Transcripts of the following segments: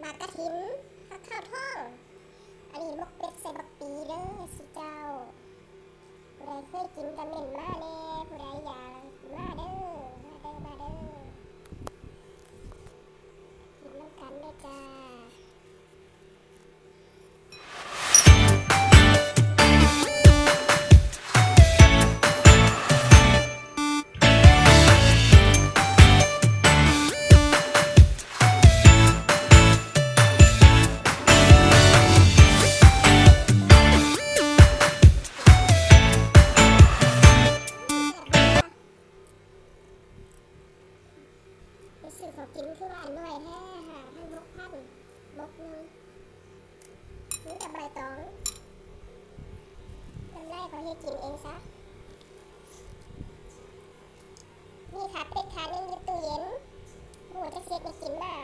ປາກະຖິນ ຜັກເຂົ້າທອງ. ອັນນີ້ໝົກເປັດໃສ່ບັກປີເດີຊິເຈົ້າ. ຜູ້ໃດເຄີຍກິນກະເມັ້ນມາແດ່, ຜູ້ໃດຢາກມາເດີ, ມາເດີ, ມາເດີ. ກິນນຳກັນເດີຈ້າ. ໄປຊື້ເຂົ້າກິນຄືວ່າໜ້ອຍແທ້ ຫ້າພັນ ຫົກພັນ ບົກໜຶ່ງ ມີແຕ່ໃບຕອງ. ນ້ຳລາຍເຂົາເຮັດກິນເອງຊະ. ມີຂາເປັດຂາໜຶ່ງຢູ່ຕູ້ເຢັນ ບໍ່ຮູ້ຈັກຊິເຮັດຫຍັງກິນມາ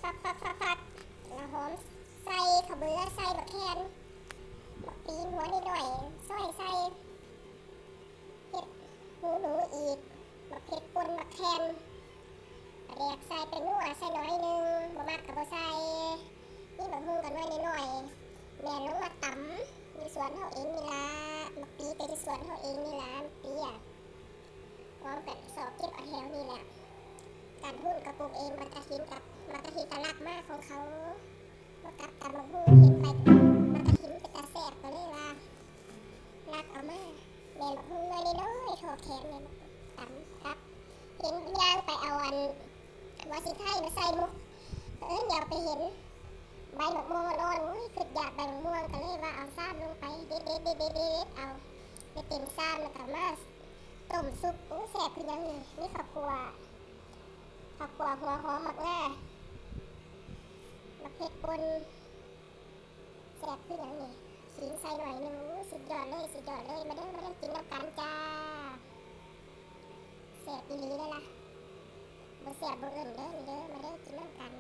ຟັກໆໆໆ ແລ້ວຫອມໃສ່ເຂົ້າເບືອ ໃສ່ບັກແຄນ ບັກຕີນຫົວນ້ອຍໆ ຊອຍໃສ່. ເຮັດຫູໜູອີກ ບັກເຜັດປົ່ນ ບັກແຄນ ປາແດກໃສ່ ແປ້ງນົວໃສ່ໜ້ອຍໜຶ່ງ ບໍ່ມັກກະບໍ່ໃສ່. ມີບັກຫຸ່ງກະໜ່ວຍນ້ອຍໆ ແມ່ລົງມາຕຳ ຢູ່ສວນເຮົາເອງນີ້ລະ, ບັກປີກະຢູ່ສວນເຮົາເອງນີ້ລະ ບັກປີອະ ຫອມກະຊອກເກັບເອົາແຖວນີ້ແຫຼະ. ການຫຸ່ງກະປູກເອງ ໝາກກະຖິນກະ ໝາກກະຖິນກະລັກມາຂອງເຂົາ. ມາກັບຕຳບັກຫຸ່ງ ເຫັນໃບໝາກກະຖິນເປັນຕາແຊບ ກະເລີຍວ່າລັກເອົາມາ. ແມ່ນບັກຫຸ່ງໜ່ວຍນ້ອຍໆ ທໍ່ແຂນ ແມ່ນຕຳກັບ ເຫັນຍ່າງໄປເອົາອັນຫົວສີໄຄມາໃສ່ໝົກ ເອີ ຫຼຽວໄປເຫັນໃບໝາກມ່ວງອ່ອນໆ ໂອ້ຍ ຄຶດຢາກໃບໝາກມ່ວງ ກະເລີຍວ່າເອົາຊາມລົງໄປ ເດັດໆໆໆ ເອົາໄປເຕັມຊາມ ແລ້ວກະມາຕົ້ມຊຸບ. ໂອ້ຍ ແຊບຄືຫຍັງນີ້ ມີເຂົ້າຂົ້ວ ເຂົ້າຂົ້ວ ຫົວຫອມ ໝາກງາ ໝາກເຜັດປົ່ນ ແຊບຄືຫຍັງນີ້ ຂີງໃສ່ໜ້ອຍໜຶ່ງ. ສຸດຍອດເລີຍ ສຸດຍອດເລີຍ. ມາເດີ ມາເດີ ກິນນຳກັນຈ້າ. ແຊບອີ່ຫຼີເລີຍລະ ບໍ່ແຊບບໍ່ເອີ້ນເດີ ນີ້ເດີ ມາເດີ ກິນນຳກັນ.